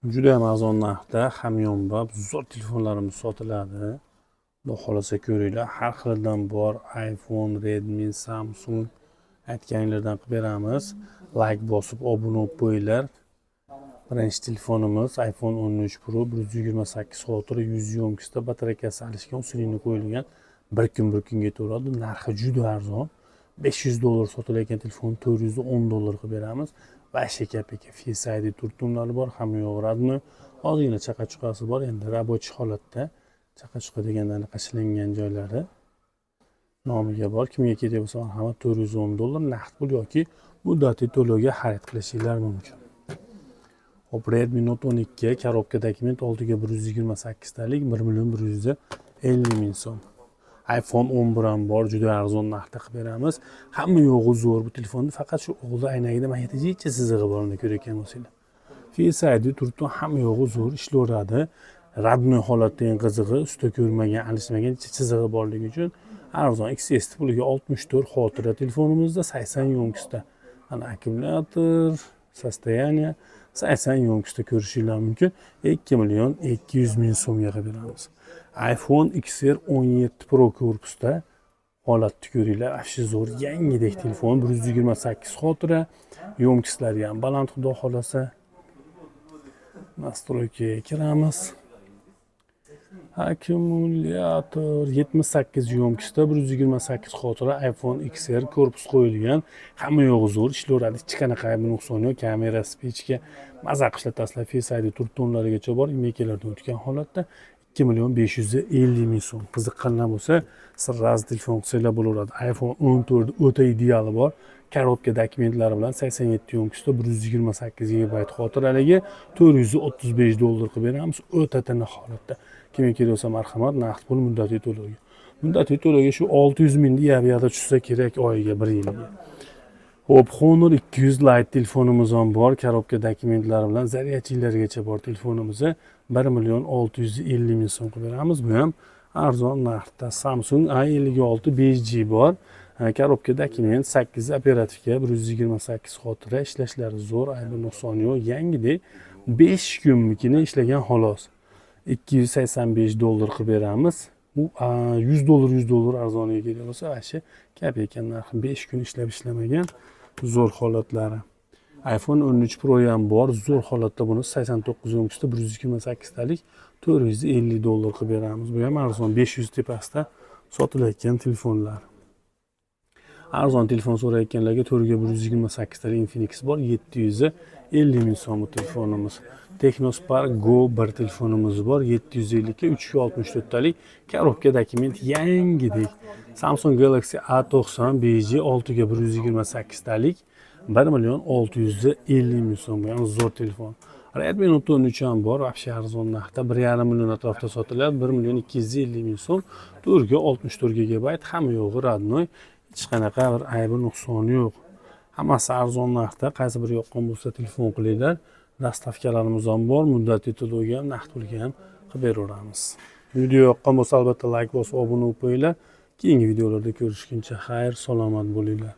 Judayam arzon narxda, hamyonbop, zo'r telefonlarimiz sotiladi. Xudo xohlasa, ko'ringlar, har xilidan bor: iPhone, Redmi, Samsung, aytganinglardan qilib beramiz. Layk bosib, obuna bo'lib qo'yinglar. Birinchi telefonimiz iPhone 13 Pro, 128 xotira, 100 ёмкость da, batareykasi alishgan, усиление qo'yilgan, bir kun bir kunga yetaveradi. Narxi juda arzon, 500 dollar sotilayotgan telefonni 410 dollar qilib beramiz. Вообще копейка. Face ID turtumlari bor, hamma yo'q родной, ozgina chaqa chuqasi bor, endi рабочий holatda. Chaqa chuqa deganda anaqa shilingan joylari nomiga bor. Kimga kerak bo'lsa, marhamat, 410 dollar, naqd pul yoki muddatli to'lovga xarid qilishinglar mumkin. Hop, Redmi Note 12, коробка документ, 6 ga 128 talik, 1 150 000 so'm. iPhone 11 ham bor, juda arzon narxda qilib beramiz. Hamma yo'g'i zo'r bu telefonni, faqat shu oldi oynagida mana yerda jicha chizig'i bor, uni ko'rayotgan bo'lsanglar. Face ID turibdi, hamma yo'g'i zo'r ishlayveradi. Родной holatda, eng qizig'i, usta ko'rmagan, alishmagan, chizig'i borligi uchun arzon. XS puliga 64 xotira telefonimizda, 80 ёмкость da. Ana akkumulyator, состояние, 80 ёмкость da ko'rishinglar mumkin. 2 million 200 ming so'mga qilib beramiz. iPhone XR 17 Pro korpusda, holatni ko'ringlar, вообще zo'r, yangidek telefon, 128 xotira, ёмкость lari ham baland, xudo xohlasa. Настройка ga kiramiz. Akkumulyator 78 ёмкость da, 128 xotira, iPhone XR, korpus qo'yilgan, hamma yo'g'i zo'r ishlayveradi, hech qanaqa aybi nuqsoni yo'q, kamera, спичка, maza qilib ishlatasizlar, Face ID turtonlarigacha bor, IMEIlardan o'tgan holatda, 2 550 000 so'm. Qiziqqanlar bo'lsa, сразу telefon qilsanglar bo'laveradi. iPhone 14 o'ta ideali bor, коробка dokumentlari bilan, 87 ёмкость da, 128 gigabayt xotiraligi, 435 dollar qilib beramiz, o'ta tiniq holatda. Kimga kerak bo'lsa, marhamat, naqd pul, muddatli to'lovga. Muddatli to'lovga shu 600 mingni yoqda tushsa kerak oyiga, bir yilga. Hop, Honor 200 Lite telefonimiz ham bor, коробка dokumentlari bilan, зарядчик larigacha bor telefonimizni 1 million 650 ming so'm qilib beramiz. Bu ham arzon narxda. Samsung A56 5G bor. Коробка документ, 8 оперативка, 128 xotira, ishlashlari zo'r, aybi nuqsoni yo'q, yangidek, 5 kunnikini ishlagan xolos. 285 dollar qilib beramiz. Bu 100 dollar, 100 dollar arzoniga kerak bo'lsa, вообще копейка narxi, 5 kun ishlab ishlamagan, zo'r holatlari. iPhone 13 Pro ham bor, zo'r holatda, buni 89 ёмкость da, 128 talik, 450 dollar qilib beramiz. Bu ham arzon, 500 tepasida sotilayotgan telefonlar. Arzon telefon so'rayotganlarga 4 ga 128 talik Infinix bor, 750 ming so'm bu telefonimiz. Tecno Spark Go 1 telefonimiz bor, 750 ga, 3 ga 64 talik, коробка документ, yangidek. Samsung Galaxy A90 5G, 6 ga 128 talik, 1 million 650 ming so'm, bu ham zo'r telefon. Redmi Note 13 ham bor, вообще arzon narxda, 1,5 million atrofida sotiladi, 1 million 250 ming so'm, 4 ga 64 gigabayt, hamma yo'g'i родной, hech qanaqa bir aybi nuqsoni yo'q. Hammasi arzon narxda, qaysi biri yoqqan bo'lsa, telefon qilinglar. Доставка larimiz ham bor, muddatli to'lovga ham, naqd pulga ham qilib beraveramiz. Video yoqqan bo'lsa, albatta layk bosib, obuna bo'lib qo'yinglar. Keyingi videolarda ko'rishguncha xayr, salomat bo'linglar.